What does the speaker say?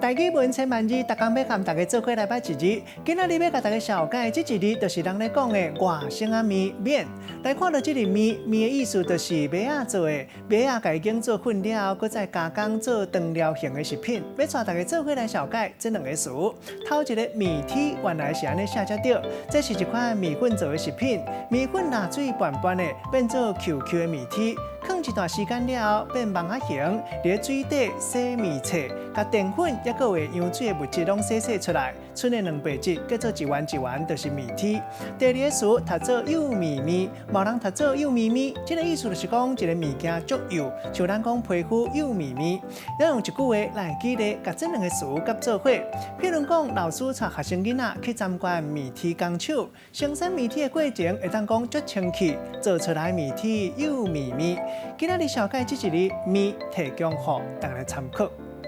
台語文千萬字，逐工欲佮大家做伙來捌一字。今仔日欲共大家紹介這一字，就是人咧講的外省仔麵麵。來看著這个麵，麵的意思就是麥仔做的，麥仔共伊經做粉了後，閣再加工做長條形的食品。欲帶大家做伙來紹介這兩个詞。頭一个麵麶，原來是按呢寫才對。這是一款麵粉做的食品，麵粉若水澹澹的，變做 Q Q 的麵麶。囥一段時間了後，變網仔形，佇水底洗麵冊，共澱粉抑閣會溶水的物質攏洗洗出來，賰的蛋白質結做一丸一丸，就是麵麶。第二个詞讀做幼咪咪，某人讀做幼咪咪，這个意思就是講一个物件足幼，像咱講皮膚幼咪咪。咱用一句話來舉例，共這兩个詞佮做伙。譬如講，老師帶學生囡仔去參觀麵麶工廠，生產麵麶的過程會當講足清氣，做出來麵麶幼咪咪。今仔日紹介這一字麵，提供予大家參考。